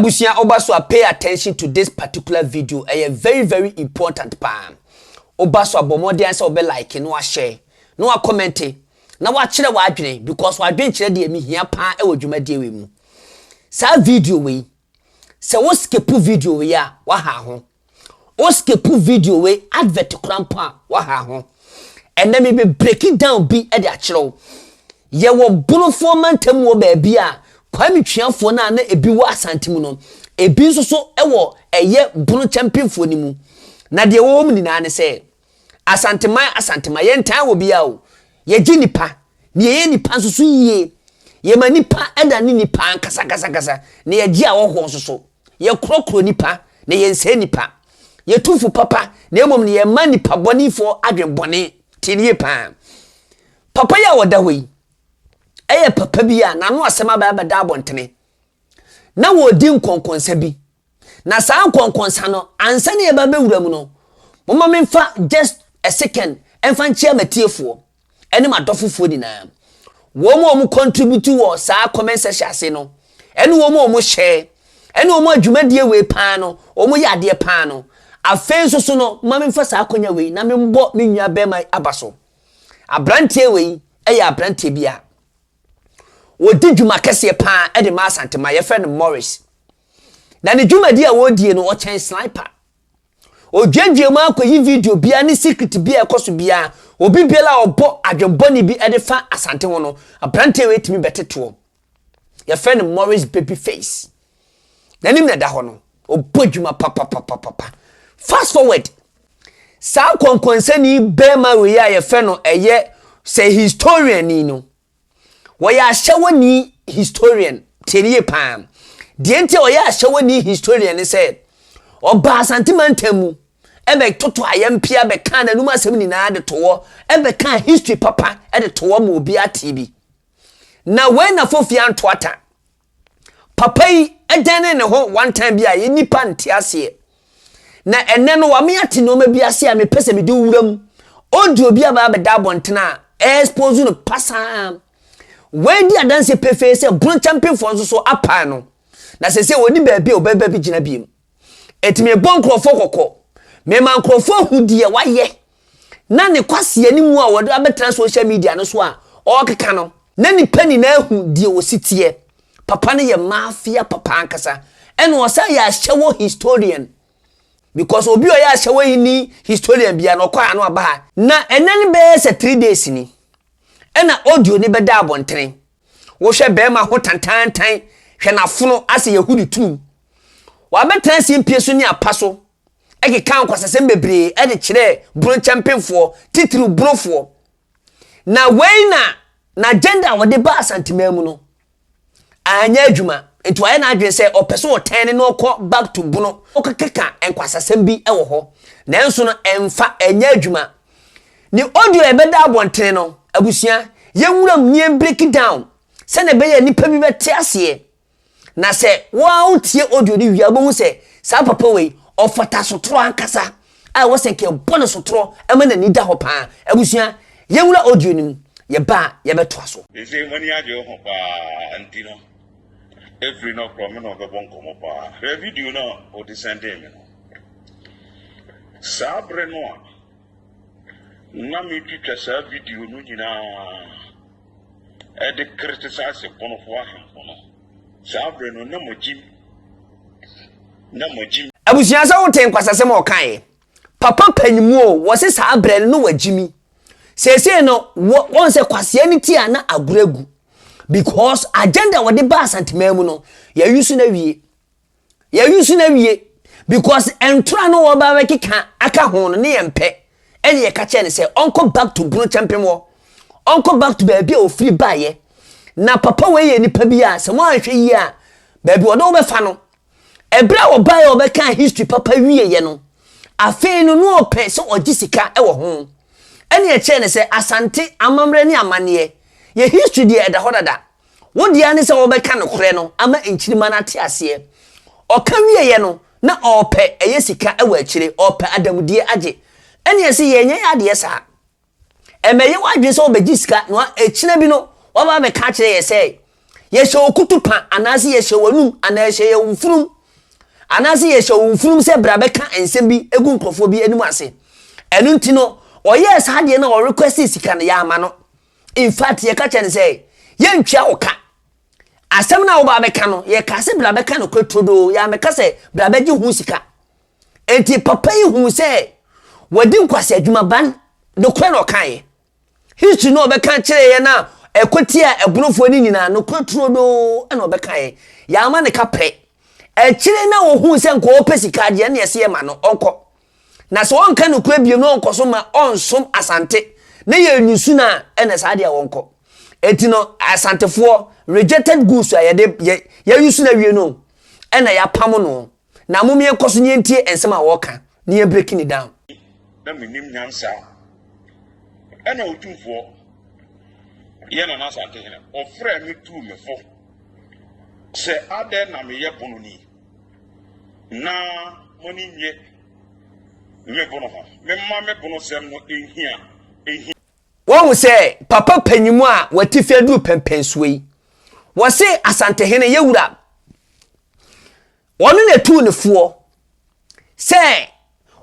Abusua, ɔba so a, pay attention to this particular video. Ɛyɛ very very important paa. Ɔba so a, bɔ mmɔden sɛ ɔbɛ like na wahyɛ na wa comment na wakyerɛ w'adwene, because w'adwene kyerɛ deɛ mihia paa ɛwɔ dwumadie wei mu. Saa video wei, sɛ wo skip video wei a, waha ho. Wo skip video wei advert kora mpo a, waha ho. Ɛnɛ mi bɛ break it down bi ɛde akyerɛw. Yɛwɔ Bonofoɔ mantam wɔ baabi a Kwame Tweafoɔ no a na ebi wɔ Asante mu no, ebi nso so wɔ ɛyɛ Bono kyɛmpemfoɔ no mu. Na deɛ wɔwɔ mu nyinaa ne sɛ Asanteman, Asanteman yɛntan wɔ bia o. Yɛgye nipa na yɛyɛ nipa nso so yie. Yɛma nipa ɛda ne nipa ankasakasakasa na yɛgye ahɔhoɔ nso so. Yɛkorɔkorɔ nipa na yɛnsɛe nipa. Yɛtu fo papa na mmom no yɛma nipa bɔnefoɔ adwenbɔne. Tie ne yie paa. Papa yi a wɔda hɔ yi ɛyɛ papa bi a n'ano asɛm aba abɛda abɔntene na wɔredi nkɔnkɔnsa bi. Na saa nkɔnkɔnsa no, ansa ne yɛba bɛwura mu no, momma memfa just a second ɛmfa nkyea m'atiefoɔ ɛne m'adɔfofoɔ nyinaa. Wɔn a wɔn contribute wɔ saa comment section ase no, ɛne wɔn a wɔn hyɛ, ɛne wɔn adwumadie wei paa no, wɔn yɛ adeɛ paa no. Afei nso so no, momma memfa saa akonnwa wei na membɔ me nua bɛrima aba so. Aberanteɛ wei ɛyɛ aberanteɛ bi a wɔdi dwuma kɛseɛ paa ɛde ma Asantema. Yɛfrɛ no Morris. Na ne dwumadi a wɔredie no, ɔkyɛn sniper. Odwuadua mu akɔyi video biara ne secret bi a ɛkɔ so biara, obi biara a ɔbɔ adwembɔne bi de fa Asante ho no, aberanteɛ wei tumi bɛtetoɔ. Yɛfrɛ no Morris Baby Face. N'anim na ɛda hɔ no, ɔbɔ adwuma papapapapa. Fast forward, saa nkɔnkɔnsani bɛrima wei a yɛfrɛ no ɛyɛ sɛ historian ni no, wɔyɛ ahyɛwɔni historian. Tie nie paa. Deɛ nti a ɔyɛ ahyɛwɔni historian ne sɛ ɔba Asante mantam mu ɛbɛtoto ayɛmpea, bɛka n'anum asɛm nyinaa de to hɔ, ɛbɛka history papa ɛde to hɔ ma obi ate bi. Na wei na fofia ntoata papa yi ɛdane ne ho one time bi a yɛ nipa nte aseɛ. Na ɛnɛ no, wame ate nneɛma bi ase a mepɛ sɛ mede wura mu. Audio bi aba abɛda abɔntene a expose no pasaa. Wei di adanse pefee sɛ Bono kyɛmpemfoɔ nso so apaa no na sɛ wɔni baabi a ɔbɛba bi gyina biem. Ɛtumi bɔ nkurɔfoɔ kɔkɔ, mema nkurɔfoɔ ahu deɛ wayɛ na ne kwaseɛ ne mu a wɔde abɛtena social media no so a ɔrekeka no, na nipa nyinaa ahu deɛ wɔsi teɛ. Papa no yɛ mafia papa ankasa, ɛna ɔsan yɛ ahyɛwɔ historian, because obi a ɔyɛ ahyɛwɔ yi ni historian bia na ɔkɔ ano aba ha. Na ɛnɛ no bɛyɛ sɛ 3 days ni ɛna audio ni bɛda abɔntene. Wohwɛ bɛrima ho tantantan, hwɛ n'afono asɛ yɛhu ne tum. Wabɛtena simpie so ne apa so ɛkeka nkwasasɛm bebree ɛde kyerɛ Bono kyɛmpemfoɔ, titiriw Bonofoɔ. Na wei na n'agenda a wɔde ba Asanteman mu no anyɛ adwuma, nti wayɛ n'adwene sɛ ɔpɛ sɛ ɔtɛn ne na ɔkɔ back to Bono, ɔkekeka nkwasasɛm bi ɛwɔ hɔ. Nanso no, ɛmfa ɛnyɛ adwuma. Ne audio a ɛbɛda abɔntene no, abusua, yɛnwura mu ne break down sɛnea ɛbɛyɛ nipa bi bɛte aseɛ. Na sɛ wɔn wotie audio no wie a, wobɛhu sɛ saa papa wei ɔfata sotorɔ ankasa a ɛwɔ sɛ nka ɛbɔ ne sotorɔ ɛma n'ani da hɔ paa. Abusua, yɛnwura audio no mu, yɛba a yɛbɛtoa so. Ɛsɛ mo ani agye ho paa, nti no ɛfiri no korɔ me na ɔbɛbɔ nkɔmmɔ paa. Hwɛ video no a ɔde sɛndee me no. Saa berɛ no a na metwitwa saa video no nyinaa ɛde criticize Bonofoɔ ahemfo no, saa berɛ no na mogyim na mogyim. Abusua, sɛ wote nkwasasɛm a ɔkaeɛ, papa panyimu o, wɔse saa berɛ no na wagyimi. Seesei no, wɔn sɛ kwasea no ti a na agorɔ agu, because agenda a wɔde ba Asanteman mu no, yɛyi so no awie, yɛyi so no awie, because ntora no wɔba bɛkeka aka ho no ne yɛn pɛ. Ɛne yɛka kyerɛ no sɛ ɔnkɔ back to Bono kyɛmpem hɔ, ɔnkɔ back to baabi a ofiri baayɛ. Na papa wei yɛ nipa bi a sɛ mo anhwɛ yie a, baabi ɔde wɔbɛfa no. Ɛberɛ a ɔbaeɛ a ɔbɛka history papa wieɛ no, afei no no ɔpɛ sɛ ɔgye sika wɔ ho. Ɛne ɛkyerɛ ne sɛ Asante amammerɛ ne amanneɛ, yɛ history deɛ ɛda hɔ dada. Wo deɛ ne sɛ wɔbɛka nokorɛ no ama nkyirima no ate aseɛ. Ɔka wieɛ no, na ɔpɛ ɛyɛ sika wɔ akyire, ɔpɛ adamudeɛ agye. Ɛne ɛsɛ yɛnyɛ yɛ adeɛ saa. Ɛmɛyɛ w'adwene sɛ wɔbɛgye sika na akyina bi no wɔba bɛka akyerɛ yɛ sɛ Yɛhyɛ wo kutupa anaasɛ yɛhyɛ w'anum anaa yɛhyɛ yɛn mfunum anaasɛ yɛhyɛ wo mfunum sɛ bra bɛka nsɛm bi gu nkurɔfoɔ bi anim ase. Ɛno nti no, ɔyɛɛ saa adeɛ no a ɔrequest sika no, yɛama no. In fact, yɛka kyerɛ no sɛ yɛntua wo ka. Asɛm no a woba abɛka no, yɛkaa sɛ bra bɛka nokorɛ turodoo, yɛammɛka sɛ bra bɛgye ho sika. Enti papa yi huu sɛ wadi nkwaseadwuma ban, nokorɛ na ɔkaeɛ. History no a ɔbɛka kyerɛɛ yɛn a ɛkɔ tia ɛbonofoɔ no nyinaa, nokorɛ turodoo na ɔbɛkaeɛ. Yɛamma no kaprɛ. Akyire na ɔhuu sɛ nka ɔrepɛ sika adeɛ, ɛna yɛse yɛma no ɔnkɔ. Na sɛ ɔnka nokorɛ bio na ɔnkɔ so ma ɔnsom Asante na yɛnnusu no a, ɛna saa deɛ ɔnkɔ. Enti no Asantefoɔ rejected goods a yɛde yɛ yɛayusu no awie no ɛna yɛapamo no. Na mom yɛnkɔ so na yɛntie nsɛm a wɔka na yɛn breaking it down. Na mennim nyansa. Ɛna Otumfoɔ, yɛ Nana Asantehene, ɔfrɛɛ me tuu me fo sɛ adɛn na meyɛ bononi na moani nnye me bono ho, memma me bonosɛm no nhia nhia. Woahu sɛ papa panyimu a watifi aduru pɛmpɛnsoɔ yi, wɔse Asantehene, yɛ wura, Ɔno na ɛtuu no foɔ sɛ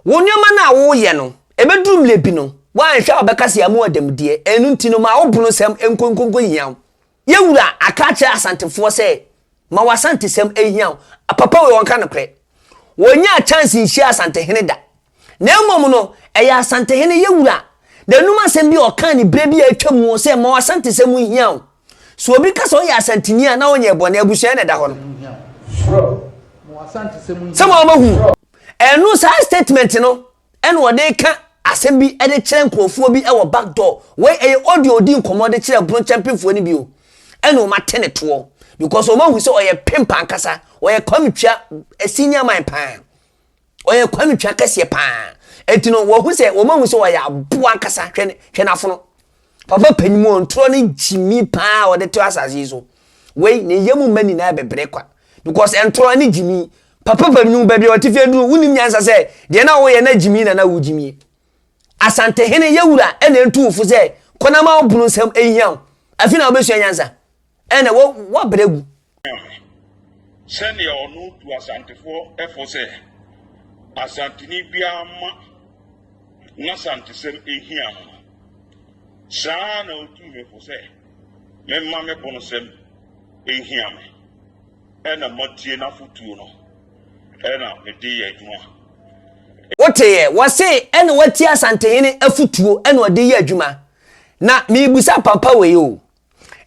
wo nneɛma no a woyɛ no, ɛbɛduru mmerɛ bi no, woanhwɛ a wɔbɛka sɛ yɛama wo adanmudeɛ. Ɛno nti no, ma wo bonosɛm nkonkonko nhia wo. Yɛn wura aka akyerɛ Asantefoɔ sɛ, ma w'Asantesɛm nhia wo. Papa wei ɔnka nokorɛ. Wɔnyaa chance nhyiaa Asantehene da. Na mmom no, ɛyɛ Asantehene yɛ wura n'anum asɛm bi a ɔkaa ne berɛ bi a atwa mu sɛ ma w'Asantesɛm nhia wo. So obi ka sɛ ɔyɛ Asanteni a na ɔnyɛɛ bɔne, abusua na ɛda hɔ no. Sɛ ma wɔbɛhu. Ɛno saa statement no ɛna ɔde ka asɛm bi de kyerɛ nkurɔfoɔ bi wɔ back door. Wei ɛyɛ audio ɔdi nkɔmmɔ de kyerɛ Bronkyɛmpefoɔ no bi o. Ɛna wɔn ate ne toɔ because wɔn ahu sɛ ɔyɛ pimp ankasa, ɔyɛ Kwame Twa senior man paa. Ɔyɛ Kwame Twa kɛseɛ paa. Enti no wɔhu sɛ wɔn ahu sɛ ɔyɛ aboa ankasa. Hwɛ hwɛ n'afono. Papa panyin mu ɔntorɔ ne gyimi paa a ɔde to asase yi so. Wei ne yam mma nyinaa bɛbrɛ kwa. Because ɛntorɔ ne gyimi. Papa panyin mu baabi a ɔte fi aduru wonim nyansa sɛ deɛ na woyɛ na gyimi na na wogyimie. Asantehene yɛwura ɛna ɛntu wo fo sɛ kɔ na ma wo bunu nsɛm ɛnhia wo. Afi na wobɛsua nyansa. Ɛna woabrɛ gu. Nyame, sɛdeɛ ɔno tu Asantefoɔ fo sɛ Asanteni biara mma n'Asantesɛm nhia no no, saa ara na ɔtuu me fo sɛ memma me bonosɛm nhia me, ɛna matie n'afotuo no, ɛna mede yɛ adwuma. Woteeɛ? Wɔse ɛna watie Asantehene afotuo ɛna ɔde yɛ adwuma. Na merebisa papa wei o,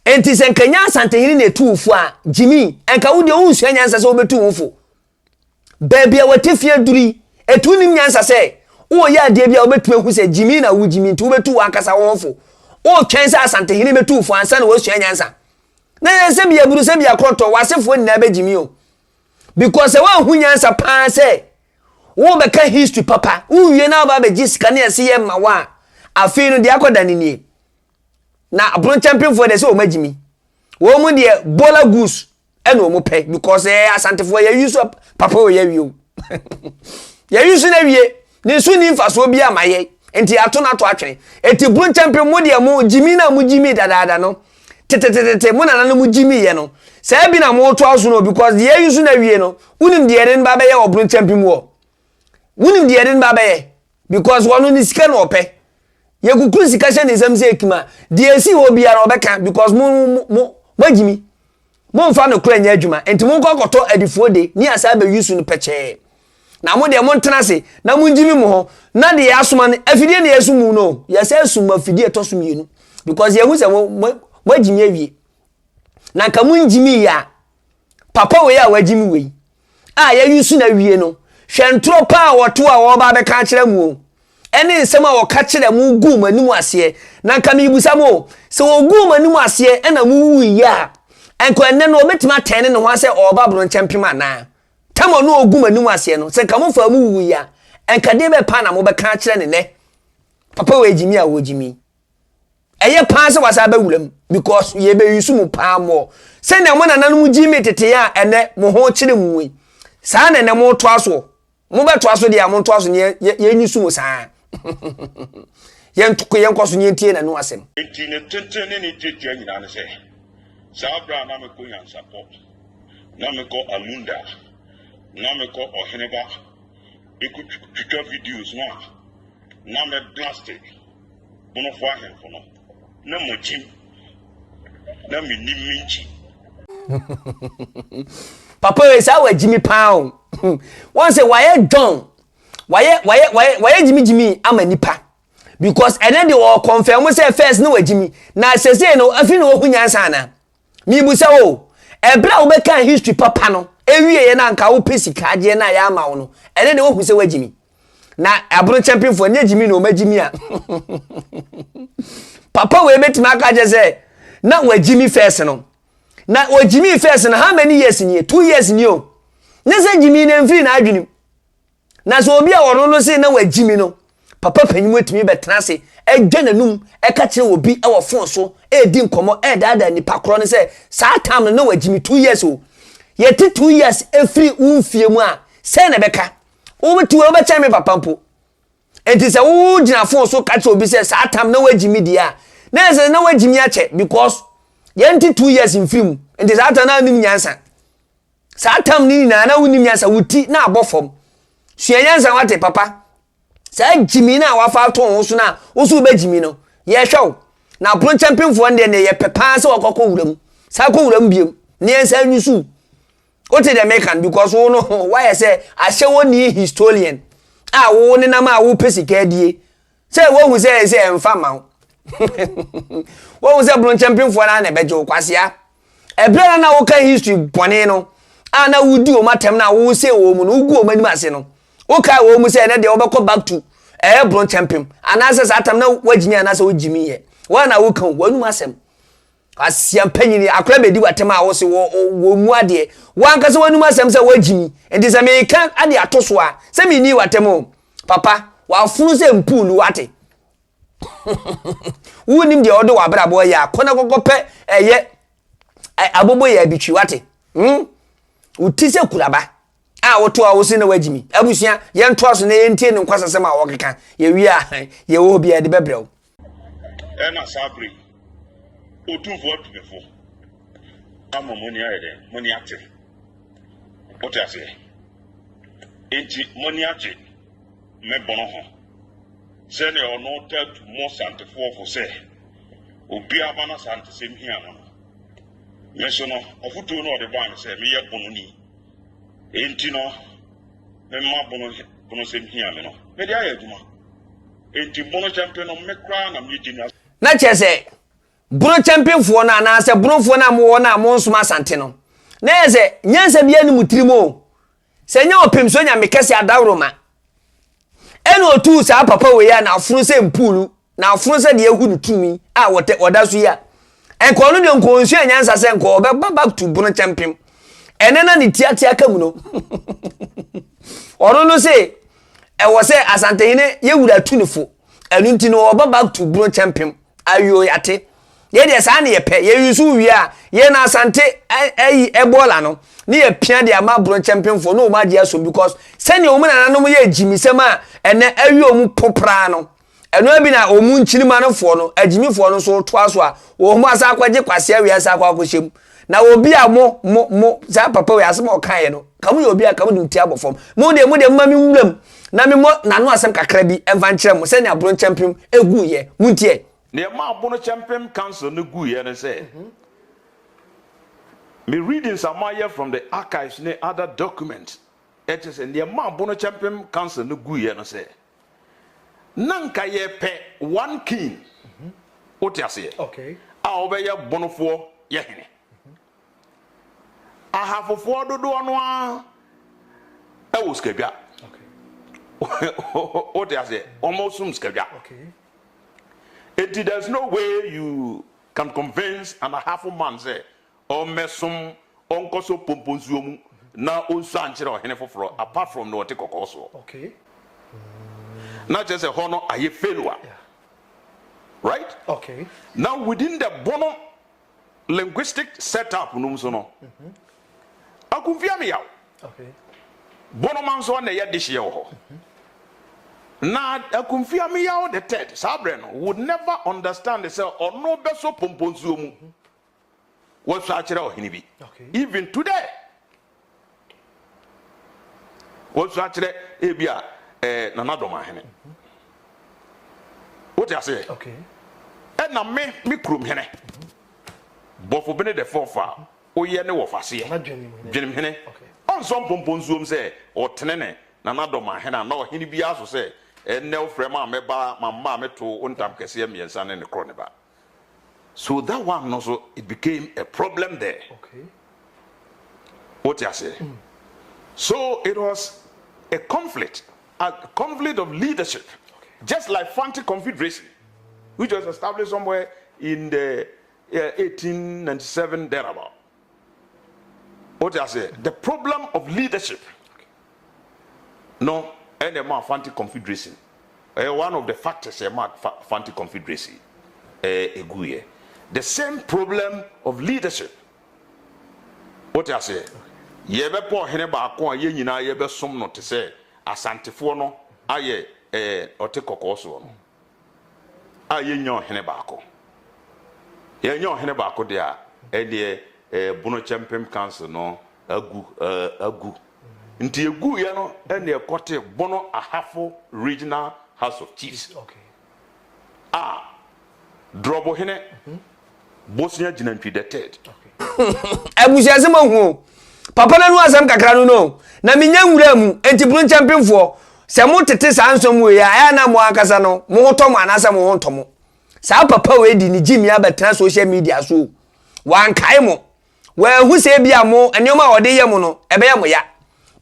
Enti sɛ nka nyɛ Asantehene na etu wo fo a, Jimmy, nka wo deɛ wonsua nyansa sɛ wobɛtu wo fo. Baabi a wate fie aduru yi, etu nim nyansa sɛ woreyɛ adeɛ bi a wobɛtumi ahu sɛ Jimmy na wo Jimmy nti wobɛtu w'ankasa wo ho fo. Woretwɛn sɛ Asantehene bɛtu wo fo ansa na woasua nyansa. Na yɛn sɛ bi aburu sɛ bi akorɔtɔ, w'asefoɔ nyinaa bɛ Jimmy o. Because sɛ woanhu nyansa paa sɛ wobɛka history papa, wowie na woba abɛgye sika ne ɛse yɛ ma wo a, afei no deɛ akɔda no nie. Na abronkyɛmpemfoɔ deɛ sɛ wɔn agyimi. Wɔn mu deɛ bola goose ɛna wɔn pɛ because ɛyɛ asantefoɔ yɛ use papa wɔ yɛ wie o. Yɛ use na wie ne nso ni nfasoɔ bi ama yɛ nti ato no ato atwene. Eti bronkyɛmpem mo deɛ mo gyimi na mo gyimi dadaada no tetetete mo nana no mo gyimi yɛ no saa bi na mo to aso no because deɛ yɛ use na wie no wonim deɛ yɛde no ba bɛyɛ wɔ bronkyɛmpem wɔ. Wonim deɛ yɛde no ba bɛyɛ because wɔn ne sika na ɔpɛ. Yɛkukuru sika hyɛ ne nsam sɛ ekima. Deɛ esi hɔ biara ɔbɛka because mo mo mo moagyimi. Momfa nokorɛ nyɛ adwuma. Nti monkɔ akɔtɔ adifoɔ de ne asan abɛyi su no pɛkyɛɛ. Na mo deɛ montena ase na mongyimi mo ho na deɛ yɛasoma no afidie na yɛsum mu no. Yɛsɛ sum afidie ɛtɔ so mmienu because yɛhu sɛ mo mo moagyimi awie. Na nka mongyimi yɛ a Papa wei a wagye me wei a yɛayi so no awie no, hwɛ ntorɔ paa a wɔto a wɔreba abɛka akyerɛ mo o, ɛne nsɛm a wɔka kyerɛ mo guu mo anim aseɛ. Na nka merebisa mo o, sɛ wɔguu mo anim aseɛ ɛna mowuiɛ a, nka ɛnnɛ no ɔbɛtumi atɛne ne ho asɛ ɔreba aborɔnkyɛmpem anaa? Tam ɔno ɔgu mo anim aseɛ no, sɛ nka mofaa mu wuiɛ a, nka deɛ bɛn paa na mobɛka akyerɛ ne nnɛ? Papa wei gyimi a wɔgyimi. Ɛyɛ paa sɛ wasan aba wuram because yɛbɛ use mu paa more. Sɛnea mo nananom gyi me tete a ɛnɛ mo ho kyere mo yi, saa na ɛnɛ mo toa soɔ. Mo bɛ toa so deɛ a mo ntoa so ne yɛn use mo saa. Yɛn yɛn kɔ so ne yɛn tie n'ano asɛm. Enti ne tenten ne ne tiatia nyinaa ne sɛ. Saa berɛ a na mekɔ Nyansapɔ, na mekɔ Alunda, na mekɔ Ɔheneba kɔtwitwa videos no a na me blaste Bonofoɔ ahemfo no, na magyim, na mennim me nkyi. Papa wei saa wagyimi paa o. Wɔn sɛ wayɛ John, wayɛ wayɛ wayɛ wayɛ gyimigyimi ama nipa. Because ɛnɛ de wɔ confirm sɛ first na wagyimi na sesei no afi na wahu nyansa ana? Mibusa o, ɛberɛ a wobɛka history papa no ewieɛ na anka wopɛ sika agyeɛ na yɛ ama wo no, ɛnɛ de wahu sɛ wagyimi. Na aboro kyɛmpemfoɔ nyɛ gyimi na ɔma gyimi a papa wei bɛtumi aka kyɛ sɛ na wagyimi first no. Na wagyimi first no how many years nie? 2 years nie o. Ne sɛ gyimi na mfiri n'adwenem. Na sɛ obi a ɔno no se na wagyi mi no, papa panyin mu atumi bɛtena ase adwa n'anum ɛka kyerɛ obi wɔ phone so ɛredi nkɔmmɔ ɛredaadaa nipa korɔ no sɛ saa time no na wagyi mi 2 years o. Yɛte 2 years efiri wo mfie mu a, sɛn na ɛbɛka? Wobɛtu wobɛkyɛn me papa mpo. Nti sɛ wogyina phone so ka kyerɛ obi sɛ saa time na wagyi mi deɛ a, na yɛ sɛ na wagyi mi akyɛ because yɛnte 2 years mfiri mu. Nti saa time na anim nyansa. Saa tam no nyinaa na wonim nyansa, wo ti na abɔ fam. Sua nyansa wate papa. Saa gyimi no a wafa ato wo so no a wo so wobɛgyimi no, yɛhwɛ wo. Na apono kyɛmpemfoɔ no deɛ ne yɛpɛ paa sɛ wɔkɔkɔ wura mu. Saa kɔ wura mu biom ne yɛnsa nyusu. Wote deɛ meka no because wo no woayɛ sɛ ahyɛ wɔ ni historian a wo nenam a wopɛ sika adie. Sɛ wohu sɛ sɛ ɛmfa ma wo. Wohu sɛ bono kyɛmpemfoɔ no a na ɛbɛgye wo kwasea. Ɛberɛ na na woka history bɔne no a na wodi wɔn atɛm na wosɛ wɔn mu no, wogu wɔn anim ase no, wokae wɔn mu sɛ ɛnɛ deɛ wobɛkɔ back to ɛyɛ bono kyɛmpem anaasɛ saa tam na wagyimi anaasɛ wogyimi yɛ wɔn na woka wɔn anum asɛm. Asia mpanyini akora bɛdi w'atɛm a wose wɔ wɔ mu adeɛ wankasa w'anum asɛm sɛ wagyimi nti sɛ meka ade ato so a sɛ menni w'atɛm o papa wafono sɛ mpuulu wate. Wonim deɛ ɔde w'abrabɔ yɛ a kɔ na kɔkɔ pɛ ɛyɛ abobo yɛ abitwi wate. Wo ti sɛ kuraba a woto a wose na wagyimi. Abusua yɛntoa so na yɛntie ne nkwasasɛm a wɔkeka. Yɛwie a yɛwɔ hɔ biara de bɛbrɛ wo. Ɛna saa bere yi, Otumfoɔ atu me fo ama mo ani ayɛ dɛn? Mo ani ate. Wote aseɛ? Enti mo ani agye me bono ho sɛdeɛ ɔno taa tu mo Santefoɔ fo sɛ obiara ma n'Asantesɛm hia no no. Me nso no, afotuo no a ɔde baa me sɛ meyɛ bononi, enti no memma bono bonosɛm hia me no, mede ayɛ adwuma. Enti bono kyɛmpe no, me koraa na meyɛ genius. Na kyerɛ sɛ, bono kyɛmpefoɔ no anaasɛ bonofoɔ no a mowɔ no a monsom Asante no, na ɛyɛ sɛ nyansa biara nni mo tirim o. Sɛ ɛnyɛ ɔpem so nyame kɛse adaworoma ɛna ɔtuu saa papa wei a n'afono sɛ mpuulu, n'afono sɛ deɛ ahu ne tumi a wɔtɛ wɔda so yi a, nka ɔno deɛ nka ɔnsua nyansa sɛ nka ɔbɛba back to bono kyɛmpem. Ɛnɛ na ne tiatia ka mu no. Ɔno no se ɛwɔ sɛ Asantehene yɛ wura tu ne fo. Ɛno nti no ɔba back to bono kyɛmpem. Ayoo yate. Yɛ deɛ saa ne yɛpɛ. Yɛ yusu wie a, yɛ na Asante ɛyi ɛbɔɔla no ne yɛ pia de ama bono kyɛmpemfoɔ na wɔn agye asom because sɛnea wɔn nananom yɛ gyimisɛm a ɛnɛ awie wɔn popraa no. Ɛno bi na wɔn nkyirima no foɔ no, agyimifoɔ no nso toa so a, wɔn asa akɔgye kwasea wei asa akɔ akɔhyɛ mu. Na obi a mo, mo, mo, saa papa wei asɛm a ɔkaeɛ no, ka mo yɛ obi a ka mo de mo ti abɔ fam. Mo deɛ, mo deɛ moma me nwura mu na me mmɔ n'ano asɛm kakra bi mfa nkyerɛ mo sɛnea Abono Kyɛmpem guiɛ. Montie. Nea ɛmaa Abono Kyɛmpem Council no guiɛ ne sɛ, me readings a mayɛ from the archives ne other documents kyerɛ sɛ nea ɛmaa Abono Kyɛmpem Council no guiɛ no sɛ, na nka yɛpɛ one king, wote aseɛ, a ɔbɛyɛ bonofoɔ yɛ hene. Ahafofoɔ dodoɔ no ara wɔ sikadwa. Wote aseɛ, wɔn som sikadwa. Enti there is no way you can convince an Ahafo man sɛ ɔmmɛsom, ɔnkɔsɔ pompo nsuo mu na ɔnsua nkyerɛ ɔhene foforɔ apart from nea ɔte kɔkɔɔ soɔ. Na kyerɛ sɛ hɔ no ayɛ failure. Right? Now within the Bono linguistic set up no nso no, Akumfi Ameyaw, Bono man nso na ɛyɛ dehyeɛ wɔ hɔ. Na Akumfi Ameyaw the third saa berɛ no would never understand sɛ ɔno bɛsɔ pompo nsuo mu. Wɔsua akyerɛ ɔhene bi. Even today, wɔsua akyerɛ ebi a ɛɛ Nana Dɔmahene. Wote aseɛ? Ɛna me me kurom hene, Bɔfo Bene the fourth a woyɛ ne wɔfaseɛ, Dwenemhene, ɔnsɔ mpɔmpɔ nsuom sɛ ɔtene ne Nana Dɔmahene anaa ɔhene biara so sɛ ɛnnɛ wofrɛ me a mɛba, mamma a mɛto wo ntam kɛseɛ mmiɛnsa ne ne korɔ ne ba. So that one no so it became a problem there. Okay. Wote aseɛ? So it was a conflict, a conflict of leadership, just like Fanti Confederation, which was established somewhere in the 1897 thereabout. Wote aseɛ? The problem of leadership no ɛna ɛmaa Fanti Confederation, ɛyɛ one of the factors ɛmaa Fanti Confederacy ɛguiɛ. The same problem of leadership. Wote aseɛ? Yɛbɛpɛ ɔhene baako a yɛn nyinaa yɛbɛsom no te sɛ Asantefoɔ no ayɛ ɛɛ ɔte kɔkɔɔ soɔ no. A yɛnnya ɔhene baako. Yɛannya ɔhene baako deɛ a, ɛnneɛ ɛɛ Bono Kyɛmpem Council no agu ɛɛ agu. Nti ɛguiɛ no ɛnna ɛkɔtee Bono Ahafo Regional House of Chiefs a Drɔbohene Bosea Gyinantwi the third. Abusuasɛm ahu o. Papa no anu asɛm kakra no no na menya nwuraa mu. Enti Brunkyɛmpemfoɔ, sɛ mo tete saa nsɛm wei a, ɛyɛ a na mo ankasa no, mo ho tɔ mo anaasɛ mo ho ntɔ mo? Saa papa wei de ne gyimii abɛtena social media so o. Wankae mo. Wanhu sɛ ebia mo, nneɛma a ɔde yɛ mo no, ɛbɛyɛ mo ya.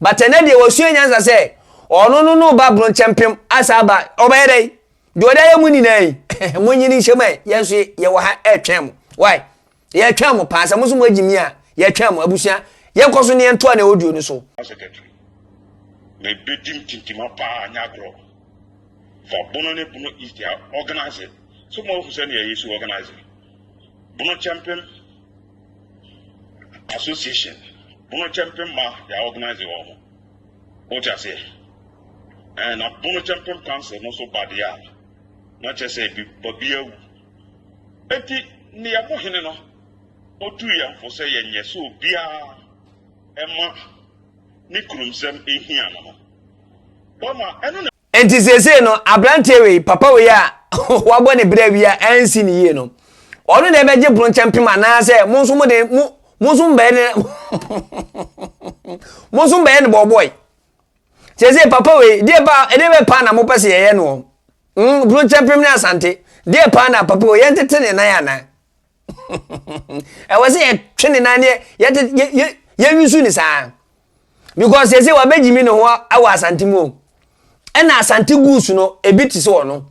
But ɛnɛ deɛ wasua nyansa sɛ, ɔno no no ba Brunkyɛmpem asa aba, ɔbɛyɛ dɛn? Deɛ ɔde ayɛ mo nyinaa yi, monyini nhyɛ mu ɛ, yɛn nso yɛwɔ ha ɛretwɛn mo. Why? Yɛretwɛn mo paa, sɛ mo nso mo agyi mi a, yɛretwɛn mo. Abusua, yɛnkɔ so ne yɛntoa ne audio no so. Secretary, mebɛdi ntintima paa nyɛ agorɔ. Fa Bono ne Bono East a organise. So moahu sɛnea yɛsi organise? Bono Kyɛmpem Association, Bono Kyɛmpem ma yɛ organise wɔn ho. Wote aseɛ? Ɛɛ na Bono Kyɛmpem Council no nso ba deɛ a, na kyerɛ sɛ bi ba bi awu. Enti nea mo hene no otuu yɛn fo sɛ yɛnyɛ sɛ obiara mma ne kuromsɛm nhia no no, wama ɛno na. Enti seesei no, aberanteɛ wei, papa wei a wabɔ ne bra awie a ansi ne yie no, ɔno na ɛbɛgye bronkyɛmpem anaasɛ mo nso mo de mo mo nso mbɛyɛ ne mo nso mbɛyɛ ne bɔɔbɔe. Seesei papa wei, deɛ pa ɛdeɛ bɛ paa na mopɛ sɛ yɛyɛ noɔ? Mm, bronkyɛmpem ne Asante, deɛ paa na papa wei yɛntete ne nan anaa? Ɛwɔ sɛ yɛtwe ne nan ne yɛte yɛ yɛ yɛnwusu ne saa. Because sɛsɛ wabɛgyimi ne ho wɔ Asante mu o. Ɛna Asante goods no ebi te sɛ ɔno.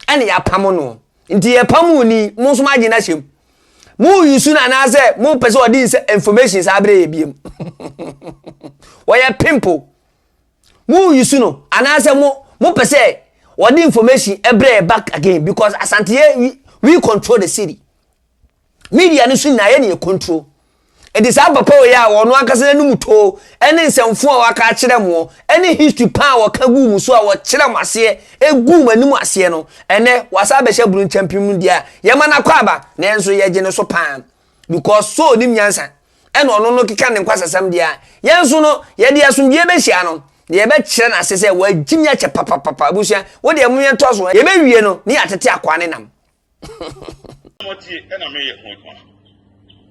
Ɛna yɛapam no. Nti yɛpam wo ni, mo nso moagye no ahyɛ mu. Mo yusu no anaasɛ mo pɛ sɛ ɔde nsa information saa berɛ yɛ biem. Wɔyɛ pimple. Mo yusu no anaasɛ mo mo pɛ sɛ ɔde information ɛbrɛ yɛ back again because Asante yɛ we, we control the city. Media no so nyinaa yɛ ne yɛ control. Enti saa papa wei a ɔno ankasa n'anum too ne nsɛmfo a waka akyerɛ mo ne history pa a wɔka guu mo so a wɔkyerɛ mo aseɛ guu mo anim aseɛ no, ɛnɛ wasa abɛhyɛ bunu nkyɛmpem mu deɛ a, yɛma no akwaaba, nanso yɛgye no so paa because so ɔnim nyansa ɛna ɔno no keka ne nkwasasɛm deɛ a, yɛn nso no yɛde asomdwoeɛ bɛhyia no na yɛbɛkyerɛ no ase sɛ wagyimi akyɛ papapapa. Abusua, wo deɛ mo yɛntoa so, yɛbɛwie no ne yɛatete akoa ne nam. Moatie na mereyɛ ho adwuma.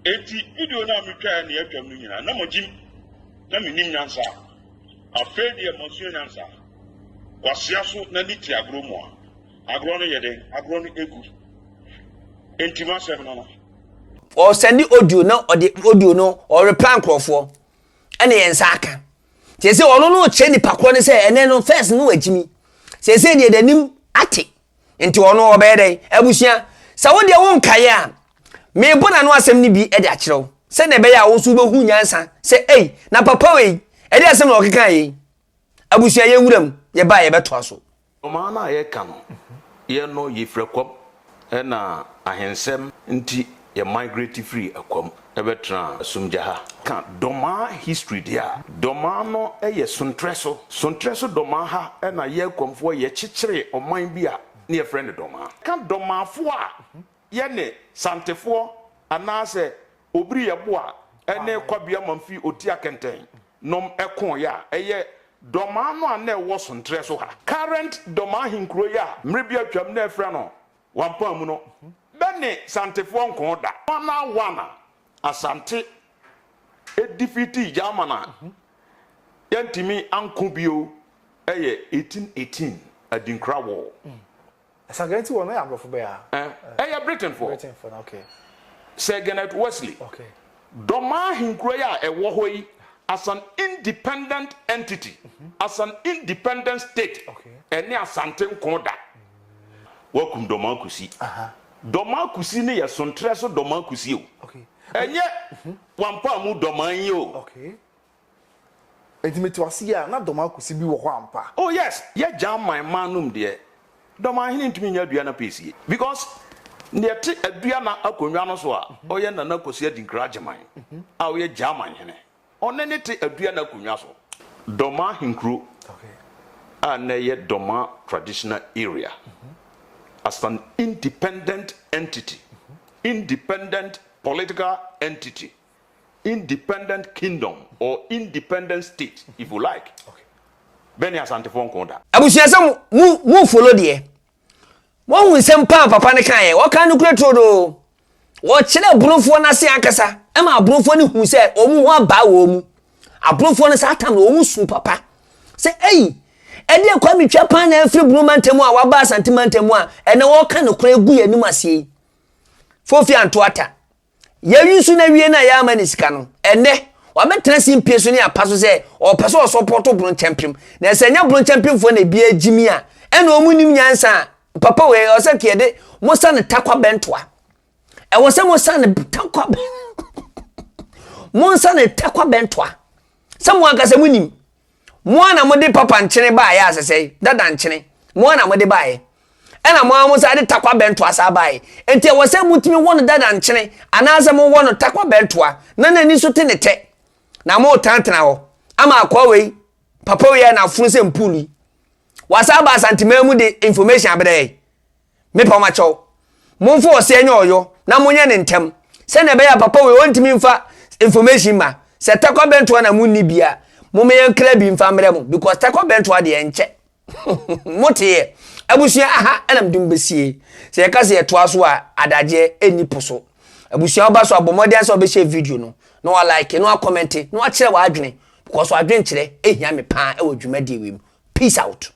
Enti video no a mitwae nea atwam no nyinaa, na magyim, na minnim nyansa. Afei deɛ masua nyansa. Kwasea so n'ani te agorɔ mu a, agorɔ no yɛ dɛn? Agorɔ no gu. Enti m'asɛm no no. Ɔsɛnde audio na ɔde audio no ɔrepla nkurɔfoɔ ɛna yɛn nsa aka. Seesei ɔno no ɔkyerɛ nipa korɔ no sɛ ɛnɛ no first no wagyimi. Seesei deɛ n'anim ate. Nti ɔno ɔbɛyɛ dɛn? Abusua, sɛ wo deɛ wonkaeɛ a, merebɔ n'ano asɛm no bi de akyerɛ wo, sɛdeɛ ɛbɛyɛ a wo nso wobɛhu nyansa sɛ, ei, na papa wei, ɛdeɛ asɛm na ɔkekaeɛ yi? Abusua, yɛn nwura mu, yɛba a yɛbɛtoa so. Ɔman no a yɛka no, yɛn no yɛfiri Akwam ɛna ahensɛm nti yɛ migrate firi Akwam bɛtenaa Asumgya ha. Ka Dɔmaa history deɛ a, Dɔmaa no yɛ Sontrɛ so. Sontrɛ so Dɔmaa ha na yɛ Akwamfoɔ yɛ kyekyeree ɔman bi a ne yɛfrɛ no Dɔmaa. Ka Dɔmaafoɔ a yɛ ne Santefoɔ anaasɛ. Obiri Yeboah ne Kwabea Mamfi Otia Kɛntɛn nom kooeɛ a ɛyɛ Dɔmaa no a na ɛwɔ Sontrɛ so ha. Current Dɔmaa ahenkuro yi a mmere bi atwam na ɛfrɛ no Wampaamu no, bɛ ne Santefoɔ nkoo da. One a one a Asante defeatii German a yɛantumi anko bio yɛ 1818 Adinkra War. Sankara nti wɔ no yɛ aborɔfo bɛyɛ a. Ɛyɛ Britainfoɔ. Britainfoɔ no okay. Sir Gennett Wesley. Okay. Dɔmaa ahenkuro yi a ɛwɔ hɔ yi as an independent entity, as an independent state, ɛne Asante nko da. Wakum Dɔmaa Kusi. Dɔmaa Kusi no yɛ Sontrɛ so Dɔmaa Kusi o. Ɛnyɛ Wampaamu Dɔmaa yi o. Okay. Enti mete wo ase yi a, na dɔm akosi bi wɔ hɔ ampa? Oh yes, yɛ German man nom deɛ, dɔm ahene ntumi nyɛ Aduana piesie because neɛ ɛte Aduana akonnwa no so a ɔyɛ Nana Kwasi Adinkra Agyeman a ɔyɛ German hene, ɔne ne te Aduana akonnwa so. Dɔma ahenkuro a na ɛyɛ Dɔma traditional area as an independent entity, independent political entity. Independent kingdom or independent state if you like bɛ ne Asantefoɔ nko da. Abusua sɛ mo mo follow deɛ moahu nsɛm paa papa no kaeɛ ɔka nokorɛ turodoo ɔkyerɛ abrofoɔ no ase ankasa ɛma abrofoɔ no hu sɛ wɔn ho abaa wɔn mu abrofoɔ no saa tam no wɔn su papa sɛ ei ɛdeɛ Kwame Twa paa na afiri Bono mantam a waba Asante mantam a ɛnɛ wɔka nokorɛ gu yɛn anim aseɛ yi fofi anto ata Yɛayi nso no awie no a yɛama no sika no, ɛnnɛ wabɛtena simpie so ne apa so sɛ ɔpɛ sɛ ɔsɔpɔto Bronkyɛmpem. Na sɛ ɛnyɛ Bronkyɛmpemfoɔ na ebi agyimi a, ɛna wɔn nim nyansa a, papa wei ɛwɔ sɛ yɛde mo sa no takwa bɛntoa. Ɛwɔ sɛ mo sa no takwa mo nsa no takwa bɛntoa. Sɛ mo ankasa mo nim. Mo ara na mode papa nkyene baeɛ asɛsɛe, dada nkyene. Mo ara na mode baeɛ. Ɛna mo ara mo san de takwa bɛntoa saa baeɛ. Enti ɛwɔ sɛ motumi wɔ no dada nkyene anaasɛ mowɔ no takwa bɛntoa na n'ani so te ne tɛ. Na moretenatena hɔ ama akoa wei, papa wei a n'afono sɛ mpuulu yi. Wasan aba Asanteman mu de information abrɛ yɛn. Mepa mo akyɛw, momfa ɔsɛɛ nyɛ ɔyɔ na monyɛ no ntɛm sɛnea ɛbɛyɛ a papa wei ɔntumi mfa information mma. Sɛ Tarkwa Bɛntoa na monni bi a, momma yɛnkra bi mfa mmerɛ mo because Tarkwa Bɛntoa deɛ ɛnkyɛ. Moteeɛ? Abusua aha na mede mo bɛsie. Sɛ yɛka sɛ yɛtoa so a, adagyeɛ ɛnni po so. Abusua woba so a, bɔ mmɔden sɛ wobɛhyɛ video no na wa like na wa comment na wakyerɛ w'adwene because w'adwenkyerɛ ɛhia me paa ɛwɔ dwumadie wei mu. Peace out.